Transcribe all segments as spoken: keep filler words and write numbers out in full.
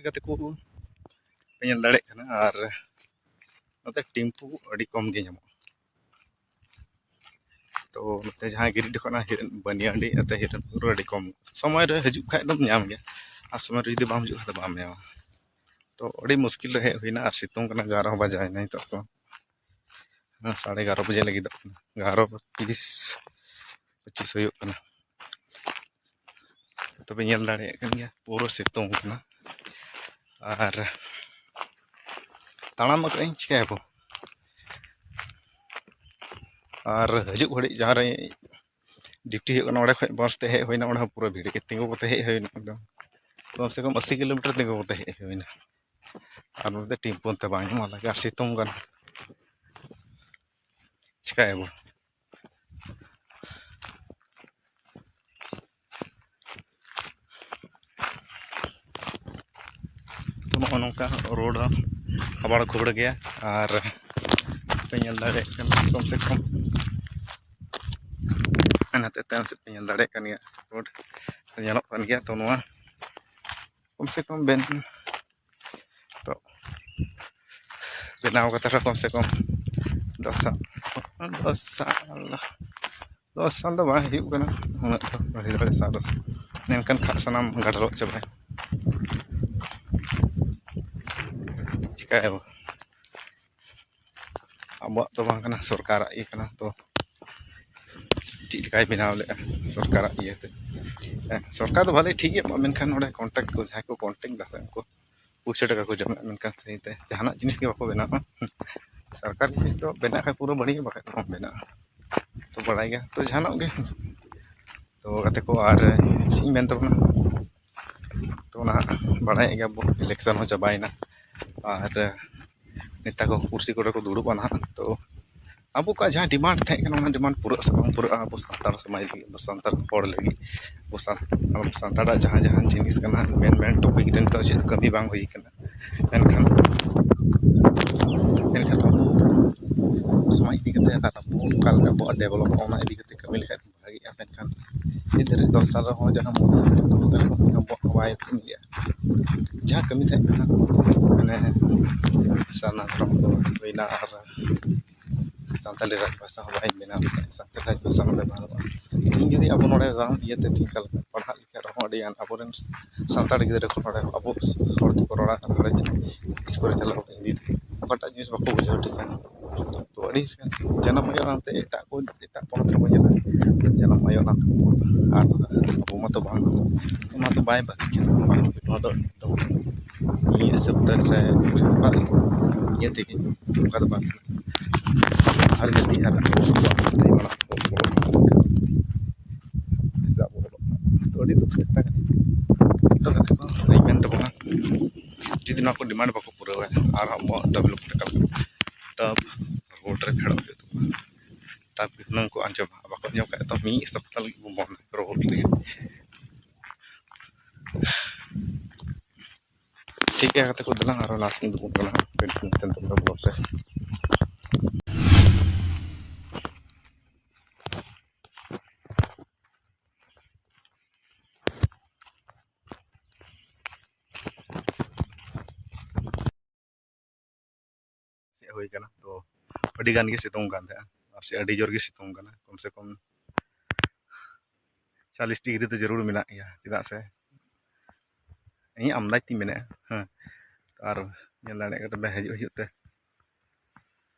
ᱠᱟᱛᱮ ᱠᱚ ᱯᱮ ᱧᱮᱞ ᱫᱟᱲᱮᱭᱟᱜ ᱠᱟᱱᱟ᱾ ᱟᱨ ᱱᱚᱛᱮ ᱴᱮᱢᱯᱩ ᱟᱹᱰᱤ ᱠᱚᱢ ᱜᱮ ᱧᱟᱢᱚᱜᱼᱟ᱾ ᱛᱚ ᱱᱚᱛᱮ ᱡᱟᱦᱟᱸ ᱜᱤᱨᱤᱰᱤ ᱠᱷᱚᱱᱟᱜ ᱵᱟᱹᱱᱤᱭᱟᱹᱰᱤ ᱱᱚᱛᱮ ᱦᱤᱨᱚᱱᱯᱩᱨ ᱟᱹᱰᱤ ᱠᱚᱢ, ᱥᱚᱢᱚᱭ ᱨᱮ ᱦᱤᱡᱩᱜ ᱠᱷᱟᱡ ᱫᱚᱢ ᱧᱟᱢ ᱜᱮᱭᱟ, ᱟᱨ ᱥᱚᱢᱚᱭ ᱨᱮ ᱡᱩᱫᱤ ᱵᱟᱢ ᱦᱤᱡᱩᱜ ᱠᱷᱟᱡ ᱫᱚ ᱵᱟᱢ ᱧᱟᱢᱟ᱾ ᱛᱚ ᱟᱹᱰᱤ ᱢᱩᱥᱠᱤᱞ ᱨᱮ ᱦᱮᱡ ᱦᱩᱭᱱᱟ, ᱟᱨ ᱥᱤᱛᱩᱝ ᱠᱟᱱᱟ, ᱜᱟᱨᱚ ᱦᱚᱸ ᱵᱟᱡᱟᱣᱮᱱᱟ ᱱᱤᱛᱚᱜ ᱫᱚ᱾ ᱥᱟᱲᱮ ᱮᱜᱟᱨᱚ ᱵᱟᱡᱮ ᱞᱟᱹᱜᱤᱫᱚᱜ ᱠᱟᱱᱟ, ᱮᱜᱟᱨᱚ ᱛᱤᱨᱤᱥ ᱯᱚᱸᱪᱤᱥ ᱦᱩᱭᱩᱜ ᱠᱟᱱᱟ᱾ ᱛᱚᱵᱮ ᱧᱮᱞ ᱫᱟᱲᱮᱭᱟᱜ ᱠᱟᱱ ᱜᱮᱭᱟ, ᱯᱩᱨᱟᱹ ᱥᱤᱛᱩᱝ ᱠᱟᱱᱟ᱾ ᱟᱨ ᱛᱟᱲᱟᱢ ᱟᱠᱟᱫ ᱟᱹᱧ, ᱪᱤᱠᱟᱹᱭᱟᱵᱚ? ᱟᱨ ᱦᱤᱡᱩᱜ ᱜᱷᱟᱹᱲᱤᱡ ᱡᱟᱦᱟᱸ ᱨᱮ ᱰᱤᱭᱩᱴᱤ ᱦᱩᱭᱩᱜ ᱠᱟᱱᱟ, ᱚᱸᱰᱮ ᱠᱷᱚᱡ ᱵᱟᱥ ᱛᱮ ᱦᱮᱡ ᱦᱩᱭᱱᱟ, ᱚᱸᱰᱮ ᱦᱚᱸ ᱯᱩᱨᱟᱹ ᱵᱷᱤᱲ ᱜᱮ, ᱛᱤᱸᱜᱩ ᱠᱟᱛᱮ ᱦᱮᱡ ᱦᱩᱭᱱᱟ ᱮᱠᱫᱚᱢ᱾ ᱠᱚᱢ ᱥᱮ ᱠᱚᱢ ᱟᱥᱤ ᱠᱤᱞᱳᱢᱤᱴᱟᱨ ᱛᱤᱸᱜᱩ ᱠᱟᱛᱮ ᱦᱮᱡ ᱦᱩᱭᱱᱟ᱾ ᱟᱨ ᱱᱚᱛᱮ ᱴᱮᱢᱯᱩ ᱛᱮ ᱵᱟᱝ ᱧᱟᱢᱚᱜᱼᱟ, ᱞᱟᱜᱟ ᱥᱤᱛᱩᱝ ᱠᱟᱱᱟ᱾ ᱪᱤᱠᱟᱹᱭᱟᱵᱚ? ᱛᱚ ᱱᱚᱜᱼᱚ ᱱᱚᱝᱠᱟ ᱨᱳᱰ ᱦᱚᱸ ᱦᱟᱵᱟᱲ ᱠᱷᱩᱵᱲ ᱜᱮᱭᱟ᱾ ᱟᱨ ᱯᱮ ᱧᱮᱞ ᱫᱟᱲᱮᱭᱟᱜ ᱠᱟᱱᱟ, ᱠᱚᱢ ᱥᱮ ᱠᱚᱢ ᱦᱟᱱᱛᱮ ᱛᱟᱭᱚᱢ ᱥᱮᱫ ᱯᱮ ᱧᱮᱞ ᱫᱟᱲᱮᱭᱟᱜ ᱠᱟᱱ ᱜᱮᱭᱟ, ᱨᱳᱰ ᱧᱮᱞᱚᱜ ᱠᱟᱱ ᱜᱮᱭᱟ᱾ ᱛᱚ ᱱᱚᱣᱟ ᱠᱚᱢ ᱥᱮ ᱠᱚᱢ ᱵᱮᱱ ᱛᱚ ᱵᱮᱱᱟᱣ ᱠᱟᱛᱮ ᱨᱮᱦᱚᱸ ᱠᱚᱢ ᱥᱮ ᱠᱚᱢ ᱫᱚᱥ ᱥᱟᱞ, ᱫᱚᱥ ᱥᱟᱞ, ᱫᱚᱥ ᱥᱟᱞ ᱫᱚ ᱵᱟᱝ ᱦᱩᱭᱩᱜ ᱠᱟᱱᱟ, ᱩᱱᱟᱹᱜ ᱫᱚ ᱵᱟᱝ ᱦᱩᱭ ᱫᱟᱲᱮᱭᱟᱜᱼᱟ, ᱥᱟᱞ ᱫᱚᱥ᱾ ᱢᱮᱱᱠᱷᱟᱱ ᱠᱷᱟᱱ ᱥᱟᱱᱟᱢ ᱜᱟᱰᱟᱨᱚᱜ ᱪᱟᱵᱟᱭ᱾ ᱪᱤᱠᱟᱹᱭᱟᱵᱚ? ᱟᱵᱚᱣᱟᱜ ᱫᱚ ᱵᱟᱝ ᱠᱟᱱᱟ, ᱥᱚᱨᱠᱟᱨᱟᱜ ᱜᱮ ᱠᱟᱱᱟ᱾ ᱛᱚ ᱪᱮᱫ ᱞᱮᱠᱟᱭ ᱵᱮᱱᱟᱣ ᱞᱮᱫᱼᱟ ᱥᱚᱨᱠᱟᱨᱟᱜ ᱤᱭᱟᱹᱛᱮ? ᱦᱮᱸ, ᱥᱚᱨᱠᱟᱨ ᱫᱚ ᱵᱷᱟᱞᱮ ᱴᱷᱤᱠ ᱜᱮ ᱮᱢᱚᱜᱼᱟ, ᱢᱮᱱᱠᱷᱟᱱ ᱱᱚᱰᱮ ᱠᱚᱱᱴᱨᱟᱠᱴ ᱠᱚ ᱡᱟᱦᱟᱸᱭ ᱠᱚ ᱠᱚᱱᱴᱨᱟᱠᱴ ᱫᱟ ᱥᱮ, ᱩᱱᱠᱩ ᱯᱩᱭᱥᱟᱹ ᱴᱟᱠᱟ ᱠᱚ ᱡᱚᱢᱮᱫᱼᱟ, ᱢᱮᱱᱠᱷᱟᱱ ᱥᱟᱹᱦᱤ ᱛᱮ ᱡᱟᱦᱟᱱᱟᱜ ᱡᱤᱱᱤᱥ ᱜᱮ ᱵᱟᱠᱚ ᱵᱮᱱᱟᱣᱟ᱾ ᱥᱚᱨᱠᱟᱨ ᱡᱤᱱᱤᱥ ᱫᱚ ᱵᱮᱱᱟᱜ ᱠᱷᱟᱱ ᱯᱩᱨᱟᱹ ᱵᱟᱹᱲᱤᱡ, ᱵᱟᱠᱷᱟᱡ ᱫᱚ ᱵᱟᱝ ᱵᱮᱱᱟᱜᱼᱟ᱾ ᱛᱚ ᱵᱟᱲᱟᱭ ᱜᱮᱭᱟ ᱛᱚ ᱡᱟᱦᱟᱱᱟᱜ ᱜᱮ᱾ ᱛᱚ ᱜᱟᱛᱮ ᱠᱚ, ᱟᱨ ᱪᱮᱫ ᱤᱧ ᱢᱮᱱ ᱛᱟᱵᱚᱱᱟ, ᱛᱚ ᱚᱱᱟ ᱦᱟᱸᱜ ᱵᱟᱲᱟᱭᱮᱫ ᱜᱮᱭᱟ ᱵᱚ, ᱤᱞᱮᱠᱥᱚᱱ ᱦᱚᱸ ᱪᱟᱵᱟᱭᱮᱱᱟ᱾ ᱟᱨ ᱱᱮᱛᱟ ᱠᱚ ᱠᱩᱨᱥᱤ ᱠᱚᱨᱮ ᱠᱚ ᱫᱩᱲᱩᱵᱼᱟ ᱱᱟᱦᱟᱜ᱾ ᱛᱚ ᱟᱵᱚ ᱠᱚᱣᱟᱜ ᱡᱟᱦᱟᱸ ᱰᱤᱢᱟᱱᱰ ᱛᱟᱦᱮᱸ ᱠᱟᱱᱟ, ᱚᱱᱟ ᱰᱤᱢᱟᱱᱰ ᱯᱩᱨᱟᱹᱜ ᱥᱮ ᱵᱟᱝ ᱯᱩᱨᱟᱹᱜᱼᱟ, ᱟᱵᱚ ᱥᱟᱱᱛᱟᱲ ᱥᱚᱢᱟᱡᱽ ᱞᱟᱹᱜᱤᱫ, ᱟᱵᱚ ᱥᱟᱱᱛᱟᱲ ᱦᱚᱲ ᱞᱟᱹᱜᱤᱫ, ᱟᱵᱚ ᱥᱟᱱ-, ᱟᱵᱚ ᱥᱟᱱᱛᱟᱲᱟᱜ ᱡᱟᱦᱟᱸ ᱡᱟᱦᱟᱸ ᱡᱤᱱᱤᱥ ᱠᱟᱱᱟ, ᱢᱮᱱ ᱢᱮᱱ ᱴᱚᱯᱤᱠ ᱨᱮ ᱱᱤᱛᱚᱜ ᱪᱮᱫ ᱠᱟᱹᱢᱤ ᱵᱟᱝ ᱦᱩᱭ ᱠᱟᱱᱟ᱾ ᱢᱮᱱᱠᱷᱟᱱ, ᱢᱮᱱᱠᱷᱟᱱ ᱟᱵᱚ ᱥᱚᱢᱟᱡᱽ ᱤᱫᱤ ᱠᱟᱛᱮ ᱟᱨ ᱟᱵᱚ ᱚᱠᱟ ᱞᱮᱠᱟ ᱟᱵᱚᱣᱟᱜ ᱰᱮᱵᱷᱞᱚᱯ, ᱚᱱᱟ ᱤᱫᱤ ᱠᱟᱛᱮ ᱠᱟᱹᱢᱤ ᱞᱮᱠᱷᱟᱱ ᱵᱷᱟᱜᱤᱜᱼᱟ᱾ ᱢᱮᱱᱠᱷᱟᱱ ᱱᱤᱛ ᱫᱷᱟᱹᱨᱤᱡ ᱫᱚᱥ ᱥᱟᱞ ᱨᱮᱦᱚᱸ ᱡᱟᱦᱟᱸ ᱢᱩᱞ ᱟᱵᱚᱣᱟᱜ ᱵᱟᱭ ᱠᱟᱹᱢᱤᱭᱟ᱾ ᱡᱟᱦᱟᱸ ᱠᱟᱹᱢᱤ ᱛᱟᱦᱮᱸ ᱠᱟᱱᱟ, ᱢᱟᱱᱮ ᱥᱟᱨᱱᱟ ᱫᱷᱚᱨᱚᱢ ᱠᱚ ᱦᱩᱭᱱᱟ, ᱟᱨ ᱥᱟᱱᱛᱟᱲᱤ ᱨᱟᱡᱽ ᱵᱷᱟᱥᱟ ᱦᱚᱸ ᱵᱟᱭ ᱵᱮᱱᱟᱣ ᱞᱮᱫᱟ᱾ ᱥᱟᱱᱛᱟᱲᱤ ᱨᱟᱡᱽ ᱵᱷᱟᱥᱟ ᱱᱚᱰᱮ ᱵᱟᱹᱱᱩᱜᱼᱟ᱾ ᱤᱧ ᱡᱩᱫᱤ ᱟᱵᱚ ᱱᱚᱰᱮ ᱵᱟᱝ ᱤᱭᱟᱹᱛᱮ ᱛᱤᱧ ᱠᱟᱞ ᱯᱟᱲᱦᱟᱜ ᱞᱮᱠᱷᱟᱱ ᱨᱮᱦᱚᱸ, ᱟᱹᱰᱤᱜᱟᱱ ᱟᱵᱚᱨᱮᱱ ᱥᱟᱱᱛᱟᱲ ᱜᱤᱫᱽᱨᱟᱹ ᱠᱚ ᱱᱚᱰᱮ ᱟᱵᱚ ᱦᱚᱲ ᱛᱮᱠᱚ ᱨᱚᱲᱟ ᱠᱟᱱᱟ, ᱱᱚᱰᱮ ᱥᱠᱩᱞ ᱨᱮ ᱪᱟᱞᱟᱣ ᱠᱟᱛᱮ ᱦᱤᱱᱫᱤ ᱛᱮ ᱚᱠᱟᱴᱟᱜ ᱡᱤᱱᱤᱥ ᱵᱟᱠᱚ ᱵᱩᱡᱷᱟᱹᱣ ᱴᱷᱤᱠᱟ᱾ ᱛᱚ ᱟᱹᱰᱤ ᱡᱟᱱᱟᱢ ᱦᱩᱭᱩᱜᱼᱟ ᱚᱱᱛᱮ ᱮᱴᱟᱜ ᱠᱚ, ᱮᱴᱟᱜ ᱯᱚᱱᱚᱛ ᱨᱮᱵᱚᱱ ᱧᱮᱞᱟ, ᱡᱟᱱᱟᱢ ᱟᱭᱳ ᱟᱲᱟᱝ ᱛᱮᱵᱚᱱ ᱚᱞᱟ᱾ ᱟᱨ ᱟᱵᱚ ᱢᱟᱛᱚ ᱵᱟᱝ, ᱚᱱᱟ ᱫᱚ ᱵᱟᱭ ᱵᱷᱟᱹᱜᱤ ᱠᱟᱱᱟ᱾ ᱱᱚᱣᱟ ᱫᱚ ᱮᱠᱫᱚᱢ ᱤᱧᱟᱹᱜ ᱦᱤᱥᱟᱹᱵ ᱛᱮ ᱥᱮ ᱚᱲᱟᱜ ᱤᱭᱟᱹ ᱛᱮᱜᱮ ᱚᱱᱠᱟ ᱫᱚ ᱵᱟᱝ ᱠᱟᱱᱟ᱾ ᱟᱨ ᱡᱟᱹᱛᱤ ᱟᱨ ᱟᱵᱚᱣᱟᱜ ᱟᱭᱳ ᱟᱲᱟᱝ ᱛᱮᱵᱚᱱ ᱚᱞᱚᱜ ᱠᱟᱱᱟ᱾ ᱪᱮᱫᱟᱜ ᱵᱚᱱ ᱚᱞᱚᱜ ᱠᱟᱱᱟ? ᱛᱚ ᱟᱹᱰᱤ ᱫᱩᱠ ᱨᱮᱭᱟᱜ ᱠᱟᱛᱷᱟ ᱠᱟᱱᱟ᱾ ᱡᱚᱛᱚ ᱠᱟᱛᱷᱟ ᱠᱚ ᱤᱧ ᱢᱮᱱ ᱛᱟᱵᱚᱱᱟ, ᱡᱩᱫᱤ ᱱᱚᱣᱟ ᱠᱚ ᱰᱤᱢᱟᱱᱰ ᱵᱟᱠᱚ ᱯᱩᱨᱟᱹᱣᱟ ᱟᱨ ᱟᱵᱚᱣᱟᱜ ᱰᱮᱵᱷᱞᱚᱯᱢᱮᱱᱴ ᱮᱠᱟᱞ ᱰᱟᱵ ᱨᱳᱰ ᱨᱮ ᱯᱷᱮᱰᱚᱜ ᱦᱩᱭᱩᱜ ᱛᱟᱵᱚᱱᱟ᱾ ᱛᱟᱨᱯᱚᱨᱮ ᱦᱩᱱᱟᱹᱝ ᱠᱚ ᱟᱸᱡᱚᱢᱟ, ᱵᱟᱠᱚ ᱟᱸᱡᱚᱢ ᱠᱷᱟᱡ ᱫᱚ ᱢᱤᱫ ᱥᱚᱯᱛᱟ ᱞᱟᱹᱜᱤᱫ ᱵᱚᱱ ᱵᱚᱱᱫ ᱨᱳᱰ ᱨᱮ᱾ ᱴᱷᱤᱠ ᱜᱮᱭᱟ ᱜᱟᱛᱮ ᱠᱚ, ᱫᱮᱞᱟᱝ ᱟᱨᱚ ᱞᱟᱥᱴ ᱤᱧ ᱫᱩᱲᱩᱵ ᱠᱟᱱᱟ ᱦᱟᱸᱜ, ᱠᱚᱱᱴᱤᱱᱤᱭᱩ ᱛᱟᱦᱮᱱ ᱛᱟᱵᱚᱱᱟ ᱵᱞᱚᱜ ᱨᱮ᱾ ᱦᱮᱡ ᱦᱩᱭ ᱠᱟᱱᱟ, ᱛᱚ ᱟᱹᱰᱤ ᱜᱟᱱ ᱜᱮ ᱥᱤᱛᱩᱝ ᱠᱟᱱ ᱛᱟᱦᱮᱸᱜᱼᱟ, ᱟᱨ ᱥᱮ ᱟᱹᱰᱤ ᱡᱳᱨ ᱜᱮ ᱥᱤᱛᱩᱝ ᱠᱟᱱᱟ, ᱠᱚᱢ ᱥᱮ ᱠᱚᱢ ᱪᱟᱞᱤᱥ ᱰᱤᱜᱽᱨᱤ ᱫᱚ ᱡᱟᱹᱨᱩᱲ ᱢᱮᱱᱟᱜ ᱜᱮᱭᱟ, ᱪᱮᱫᱟᱜ ᱥᱮ ᱤᱧ ᱟᱢᱫᱟᱡᱽ ᱛᱤᱧ ᱢᱮᱱᱮᱫᱼᱟ᱾ ᱦᱮᱸ, ᱟᱨ ᱧᱮᱞ ᱫᱟᱲᱮᱭᱟᱜ ᱠᱟᱱᱟ ᱦᱤᱡᱩᱜ ᱦᱤᱡᱩᱜ ᱛᱮ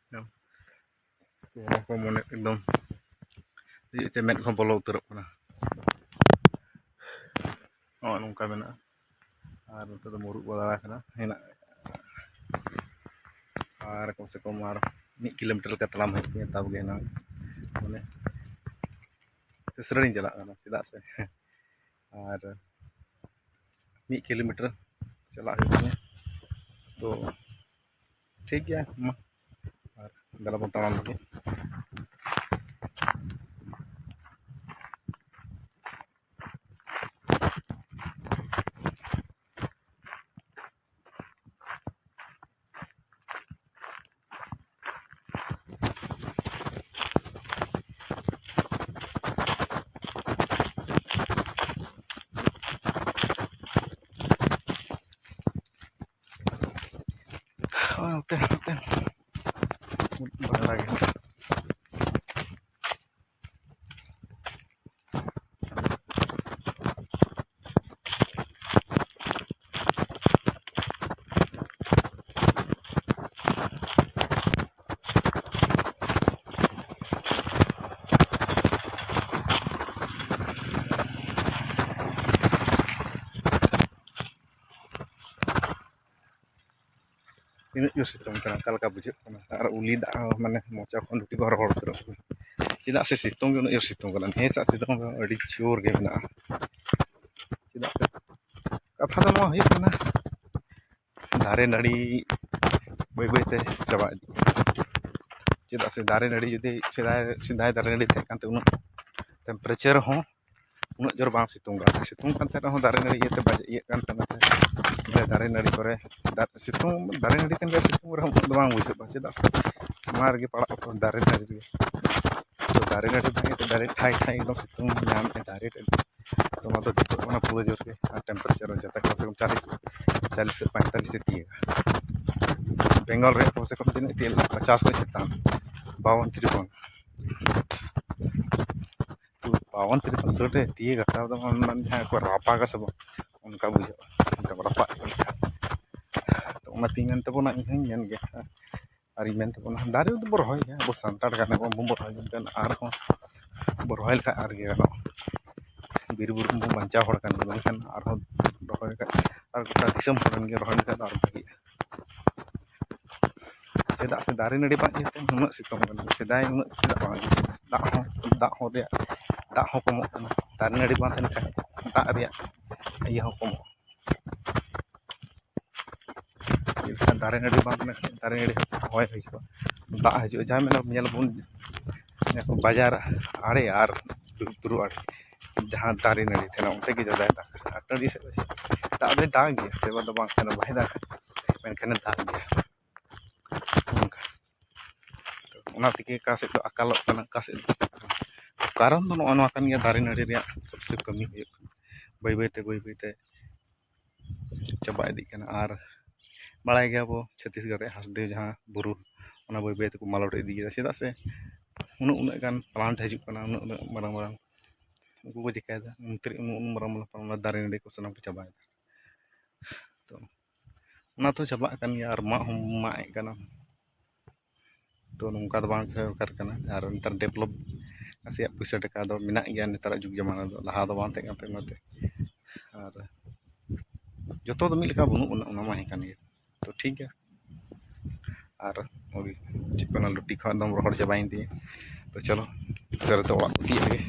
ᱪᱮᱦᱨᱟ ᱠᱚ ᱢᱚᱱᱮ ᱮᱠᱫᱚᱢ ᱦᱤᱡᱩᱜ ᱛᱮ ᱢᱮᱫ ᱠᱚ ᱵᱚᱞᱚ ᱩᱛᱟᱹᱨᱚᱜ ᱠᱟᱱᱟ᱾ ᱱᱚᱜᱼᱚ ᱱᱚᱝᱠᱟ ᱢᱮᱱᱟᱜᱼᱟ᱾ ᱟᱨ ᱱᱚᱛᱮ ᱫᱚ ᱢᱩᱨᱩᱫ ᱜᱚᱫᱟᱲᱟ ᱠᱟᱱᱟ, ᱦᱮᱱᱟᱜ᱾ ᱟᱨ ᱠᱚᱢ ᱥᱮ ᱠᱚᱢ ᱟᱨ ᱢᱤᱫ ᱠᱤᱞᱳᱢᱤᱴᱟᱨ ᱞᱮᱠᱟ ᱛᱟᱲᱟᱢ ᱦᱩᱭᱩᱜ ᱛᱤᱧᱟᱹ, ᱛᱟᱵ ᱜᱮ ᱦᱮᱱᱟᱜ᱾ ᱢᱟᱱᱮ ᱩᱥᱟᱹᱨᱟᱧ ᱪᱟᱞᱟᱜ ᱠᱟᱱᱟ, ᱪᱮᱫᱟᱜ ᱥᱮ ᱟᱨ ᱢᱤᱫ ᱠᱤᱞᱳᱢᱤᱴᱟᱨ ᱪᱟᱞᱟᱜ ᱦᱩᱭᱩᱜ ᱛᱤᱧᱟᱹ᱾ ᱛᱚ ᱴᱷᱤᱠ ᱜᱮᱭᱟ, ᱢᱟ ᱟᱨ ᱫᱮᱞᱟ ᱵᱚᱱ ᱛᱟᱲᱟᱢ ᱞᱮᱜᱮ᱾ ᱱᱚᱛᱮ ᱱᱚᱛᱮ ᱵᱟᱝᱞᱟ ᱜᱮ᱾ ᱛᱤᱱᱟᱹᱜ ᱡᱳᱨ ᱥᱤᱛᱩᱝ ᱠᱟᱱᱟ, ᱚᱠᱟ ᱞᱮᱠᱟ ᱵᱩᱡᱷᱟᱹᱜ ᱠᱟᱱᱟ᱾ ᱟᱨ ᱩᱞᱤ ᱫᱟᱜ ᱦᱚᱸ, ᱢᱟᱱᱮ, ᱢᱚᱪᱟ ᱠᱷᱚᱱ ᱞᱩᱴᱤ ᱠᱚ ᱨᱚᱦᱚᱲ ᱩᱛᱟᱹᱨᱚᱜ ᱠᱟᱱᱟ᱾ ᱪᱮᱫᱟᱜ ᱥᱮ ᱥᱤᱛᱩᱝ ᱜᱮ ᱩᱱᱟᱹᱜ ᱡᱳᱨ ᱥᱤᱛᱩᱝ ᱠᱟᱱᱟ᱾ ᱱᱮᱥᱟᱜ ᱥᱤᱛᱩᱝ ᱫᱚ ᱟᱹᱰᱤ ᱡᱳᱨ ᱜᱮ ᱢᱮᱱᱟᱜᱼᱟ᱾ ᱪᱮᱫᱟᱜ ᱥᱮ ᱠᱟᱛᱷᱟ ᱫᱚ ᱱᱚᱣᱟ ᱦᱩᱭᱩᱜ ᱠᱟᱱᱟ, ᱫᱟᱨᱮ ᱱᱟᱹᱲᱤ ᱵᱟᱹᱭ ᱵᱟᱹᱭ ᱛᱮ ᱪᱟᱵᱟ ᱤᱫᱤᱜ ᱠᱟᱱᱟ᱾ ᱪᱮᱫᱟᱜ ᱥᱮ ᱫᱟᱨᱮ ᱱᱟᱹᱲᱤ ᱡᱩᱫᱤ ᱥᱮᱫᱟᱭ, ᱥᱮᱫᱟᱭ ᱫᱟᱨᱮ ᱱᱟᱹᱲᱤ ᱛᱟᱦᱮᱸ ᱠᱟᱱᱛᱮ ᱩᱱᱟᱹᱜ temperature ᱦᱚᱸ ᱩᱱᱟᱹᱜ ᱡᱳᱨ ᱵᱟᱝ ᱥᱤᱛᱩᱝ ᱠᱟᱱ ᱛᱟᱦᱮᱸᱫ᱾ ᱥᱤᱛᱩᱝ ᱠᱟᱱ ᱛᱟᱦᱮᱸᱫ ᱨᱮᱦᱚᱸ ᱫᱟᱨᱮ ᱱᱟᱹᱲᱤ ᱤᱭᱟᱹᱛᱮ ᱵᱟᱡ-, ᱤᱭᱟᱹᱜ ᱠᱟᱱ ᱛᱟᱦᱮᱸᱫ᱾ ᱢᱟᱱᱮ ᱫᱟᱨᱮ ᱱᱟᱹᱲᱤ ᱠᱚᱨᱮ ᱫᱟᱜ, ᱥᱤᱛᱩᱝ, ᱫᱟᱨᱮ ᱱᱟᱹᱲᱤ ᱠᱟᱱ ᱜᱮᱭᱟ, ᱥᱤᱛᱩᱝ ᱨᱮᱦᱚᱸ ᱩᱱᱟᱹᱜ ᱫᱚ ᱵᱟᱝ ᱵᱩᱡᱷᱟᱹᱜᱼᱟ᱾ ᱪᱮᱫᱟᱜ ᱥᱮ ᱚᱱᱟ ᱨᱮᱜᱮ ᱯᱟᱲᱟᱜ ᱟᱠᱚ, ᱫᱟᱨᱮ ᱱᱟᱹᱲᱤ ᱨᱮᱜᱮ᱾ ᱛᱚ ᱫᱟᱨᱮ ᱱᱟᱹᱲᱤ ᱵᱟᱝ ᱤᱭᱟᱹᱛᱮ ᱫᱟᱨᱮ ᱴᱷᱟᱭ ᱴᱷᱟᱭ ᱮᱠᱫᱚᱢ ᱥᱤᱛᱩᱝ ᱧᱟᱢᱮᱫᱼᱟ direct᱾ ᱛᱚ ᱚᱱᱟ ᱫᱚ ᱴᱷᱤᱠᱚᱜ ᱠᱟᱱᱟ ᱯᱩᱨᱟᱹ ᱡᱳᱨ ᱜᱮ᱾ ᱟᱨ temperature ᱦᱚᱸ ᱡᱟᱛᱮ ᱠᱚᱢ ᱥᱮ ᱠᱚᱢ ᱪᱟᱞᱤᱥ, ᱪᱟᱞᱤᱥ ᱥᱮ ᱯᱚᱸᱭᱛᱟᱞᱤᱥ ᱮ ᱛᱤᱭᱟᱹᱜᱟ᱾ ᱵᱮᱝᱜᱚᱞ ᱨᱮ ᱠᱚᱢ ᱥᱮ ᱠᱚᱢ ᱛᱤᱱᱟᱹᱜ ᱛᱤᱭᱟᱹᱜ ᱞᱮᱱᱟ? ᱯᱚᱪᱟᱥ ᱠᱷᱚᱱ ᱪᱮᱛᱟᱱ, ᱵᱟᱣᱚᱱ ᱛᱤᱨᱯᱚᱱ᱾ ᱵᱟᱣᱚᱱ ᱛᱤᱨᱯᱚᱱ ᱥᱟᱹᱴ ᱮ ᱛᱤᱭᱟᱹᱜᱟ, ᱛᱟᱣ ᱫᱚ ᱢᱟᱱᱮ ᱡᱟᱦᱟᱸᱭ ᱠᱚ ᱨᱟᱯᱟᱜᱟ ᱥᱮ ᱵᱟᱝ, ᱚᱱᱠᱟ ᱵᱩᱡᱷᱟᱹᱜᱼᱟ, ᱮᱠᱫᱚᱢ ᱨᱟᱯᱟᱜ ᱞᱮᱠᱟ᱾ ᱛᱚ ᱚᱱᱟᱛᱤᱧ ᱢᱮᱱ ᱛᱟᱵᱚᱱᱟ, ᱤᱧ ᱦᱚᱸᱧ ᱢᱮᱱ ᱜᱮᱭᱟ, ᱟᱨᱤᱧ ᱢᱮᱱ ᱛᱟᱵᱚᱱᱟ, ᱫᱟᱨᱮ ᱫᱚᱵᱚ ᱨᱚᱦᱚᱭ ᱜᱮᱭᱟ, ᱟᱵᱚ ᱥᱟᱱᱛᱟᱲ ᱠᱟᱱᱟ ᱵᱚᱱ, ᱵᱚᱱ ᱨᱚᱦᱚᱭ ᱜᱮᱭᱟ, ᱢᱮᱱᱠᱷᱟᱱ ᱟᱨᱦᱚᱸ ᱵᱚ ᱨᱚᱦᱚᱭ ᱞᱮᱠᱷᱟᱱ ᱟᱨ ᱜᱮ ᱜᱟᱱᱚᱜᱼᱟ᱾ ᱵᱤᱨ ᱵᱩᱨᱩ ᱵᱚᱱ ᱵᱟᱧᱪᱟᱣ ᱦᱚᱲ ᱠᱟᱱ ᱜᱮᱭᱟ, ᱢᱮᱱᱠᱷᱟᱱ ᱟᱨᱦᱚᱸ ᱨᱚᱦᱚᱭ ᱞᱮᱠᱷᱟᱱ ᱟᱨ ᱜᱚᱴᱟ ᱫᱤᱥᱚᱢ ᱦᱚᱲ ᱨᱮᱱ ᱜᱮ ᱨᱚᱦᱚᱭ ᱞᱮᱠᱷᱟᱱ ᱫᱚ ᱟᱨ ᱵᱷᱟᱜᱤᱜᱼᱟ᱾ ᱪᱮᱫᱟᱜ ᱥᱮ ᱫᱟᱨᱮ ᱱᱟᱹᱲᱤ ᱵᱟᱝ ᱤᱭᱟᱹᱛᱮ ᱱᱩᱱᱟᱹᱜ ᱥᱤᱛᱩᱝ ᱠᱟᱱᱟ, ᱥᱮᱫᱟᱭ ᱩᱱᱟᱹᱜ ᱪᱮᱫᱟᱜ ᱵᱟᱝ ᱤᱭᱟᱹᱜ ᱠᱟᱱᱟ? ᱫᱟᱜ ᱦᱚᱸ, ᱫᱟᱜ ᱦᱚᱸ ᱨᱮᱭᱟᱜ, ᱫᱟᱜ ᱦᱚᱸ ᱠᱚᱢᱚᱜ ᱠᱟᱱᱟ᱾ ᱫᱟᱨᱮ ᱱᱟᱹᱲᱤ ᱵᱟᱝ ᱛᱟᱦᱮᱸ ᱞᱮᱱᱠᱷᱟᱱ ᱫᱟᱜ ᱨᱮᱭᱟᱜ ᱤᱭᱟᱹ ᱦᱚᱸ ᱠᱚᱢᱚᱜᱼᱟ᱾ ᱪᱮᱫ ᱞᱮᱠᱟ ᱫᱟᱨᱮ ᱱᱟᱹᱲᱤ ᱵᱟᱝ ᱛᱟᱦᱮᱸ ᱞᱮᱱᱠᱷᱟᱱ ᱫᱟᱨᱮ ᱱᱟᱹᱲᱤ ᱦᱚᱭ ᱦᱤᱡᱩᱜᱼᱟ, ᱫᱟᱜ ᱦᱤᱡᱩᱜᱼᱟ᱾ ᱡᱟᱦᱟᱸ ᱢᱮᱱᱟ ᱧᱮᱞ ᱵᱚᱱ, ᱧᱮᱞ ᱠᱚ ᱵᱟᱡᱟᱨ ᱟᱲᱮ ᱟᱨ ᱵᱩᱨᱩ ᱟᱲᱮ ᱡᱟᱦᱟᱸ ᱫᱟᱨᱮ ᱱᱟᱹᱲᱤ ᱛᱟᱦᱮᱱᱟ, ᱚᱱᱛᱮ ᱜᱮ ᱡᱟᱫᱟᱭ ᱫᱟᱜᱟ᱾ ᱟᱨ ᱴᱟᱺᱰᱤ ᱥᱮᱫ ᱫᱚ ᱪᱮᱫ? ᱫᱟᱜ ᱫᱚᱭ ᱫᱟᱜ ᱜᱮᱭᱟ, ᱥᱮ ᱵᱟᱝ ᱫᱚ ᱵᱟᱝ ᱠᱟᱱᱟ, ᱵᱟᱭ ᱫᱟᱜᱟ, ᱢᱮᱱᱠᱷᱟᱱᱮ ᱫᱟᱜ ᱜᱮᱭᱟ᱾ ᱚᱱᱠᱟ᱾ ᱚᱱᱟ ᱛᱮᱜᱮ ᱚᱠᱟ ᱥᱮᱫ ᱫᱚ ᱟᱠᱟᱞᱚᱜ ᱠᱟᱱᱟ, ᱚᱠᱟ ᱥᱮᱫ ᱫᱚ ᱠᱟᱨᱚᱱ ᱫᱚ ᱱᱚᱜᱼᱚ ᱱᱚᱣᱟ ᱠᱟᱱ ᱜᱮᱭᱟ, ᱫᱟᱨᱮ ᱱᱟᱹᱲᱤ ᱨᱮᱭᱟᱜ ᱥᱚᱵᱥᱮ ᱠᱟᱹᱢᱤ ᱦᱩᱭᱩᱜ ᱠᱟᱱᱟ᱾ ᱵᱟᱹᱭ ᱵᱟᱹᱭ ᱛᱮ, ᱵᱟᱹᱭ ᱵᱟᱹᱭ ᱛᱮ ᱪᱟᱵᱟ ᱤᱫᱤᱜ ᱠᱟᱱᱟ᱾ ᱟᱨ ᱵᱟᱲᱟᱭ ᱜᱮᱭᱟ ᱵᱚ ᱪᱷᱚᱛᱤᱥᱜᱚᱲ ᱨᱮ ᱦᱟᱸᱥᱫᱮᱣ ᱡᱟᱦᱟᱸ ᱵᱩᱨᱩ, ᱚᱱᱟ ᱵᱟᱹᱭ ᱵᱟᱹᱭ ᱛᱮᱠᱚ ᱢᱟᱞᱚᱴ ᱤᱫᱤᱭᱮᱫᱟ᱾ ᱪᱮᱫᱟᱜ ᱥᱮ ᱩᱱᱟᱹᱜ ᱩᱱᱟᱹᱜ ᱜᱟᱱ ᱯᱞᱟᱱᱴ ᱦᱤᱡᱩᱜ ᱠᱟᱱᱟ, ᱩᱱᱟᱹᱜ ᱩᱱᱟᱹᱜ ᱢᱟᱨᱟᱝ ᱢᱟᱨᱟᱝ, ᱩᱱᱠᱩ ᱠᱚ ᱪᱤᱠᱟᱹᱭᱮᱫᱟ, ᱩᱱᱛᱤᱨ ᱩᱱᱟᱹᱜ ᱩᱱᱟᱹᱜ ᱢᱟᱨᱟᱝ ᱢᱟᱨᱟᱝ ᱫᱟᱨᱮ ᱱᱟᱹᱲᱤ ᱠᱚ ᱥᱟᱱᱟᱢ ᱠᱚ ᱪᱟᱵᱟᱭᱮᱫᱟ᱾ ᱛᱚ ᱚᱱᱟ ᱛᱚ ᱪᱟᱵᱟᱜ ᱠᱟᱱ ᱜᱮᱭᱟ, ᱟᱨ ᱢᱟᱜ ᱦᱚᱸ ᱢᱟᱜ ᱮᱫ ᱠᱟᱱᱟ᱾ ᱛᱚ ᱱᱚᱝᱠᱟ ᱫᱚ ᱵᱟᱝ ᱛᱟᱦᱮᱸ ᱫᱚᱨᱠᱟᱨ ᱠᱟᱱᱟ᱾ ᱟᱨ ᱱᱮᱛᱟᱨ ᱰᱮᱵᱷᱞᱚᱯ ᱱᱟᱥᱮᱭᱟᱜ ᱯᱩᱭᱥᱟᱹ ᱴᱟᱠᱟ ᱫᱚ ᱢᱮᱱᱟᱜ ᱜᱮᱭᱟ ᱱᱮᱛᱟᱨᱟᱜ ᱡᱩᱜᱽ ᱡᱟᱢᱟᱱᱟ ᱫᱚ, ᱞᱟᱦᱟ ᱫᱚ ᱵᱟᱝ ᱛᱟᱦᱮᱸ ᱠᱟᱱ ᱛᱟᱦᱮᱸ ᱚᱱᱟᱛᱮ᱾ ᱟᱨ ᱡᱚᱛᱚ ᱫᱚ ᱢᱤᱫ ᱞᱮᱠᱟ ᱵᱟᱹᱱᱩᱜ ᱵᱚᱱᱟ, ᱚᱱᱟ ᱢᱟ ᱦᱮᱸ ᱠᱟᱱ ᱜᱮ᱾ ᱛᱚ ᱴᱷᱤᱠ ᱜᱮᱭᱟ, ᱟᱨ ᱪᱮᱫ ᱠᱚ ᱚᱱᱟ ᱞᱩᱴᱤ ᱠᱚ ᱮᱠᱫᱚᱢ ᱨᱚᱦᱚᱲ ᱪᱟᱵᱟᱭᱮᱱ ᱛᱤᱧᱟᱹ᱾ ᱛᱚ ᱪᱚᱞᱚ ᱩᱥᱟᱹᱨᱟ ᱛᱮ ᱚᱲᱟᱜ ᱠᱚ ᱛᱤᱭᱟᱹᱜ ᱞᱮᱜᱮ᱾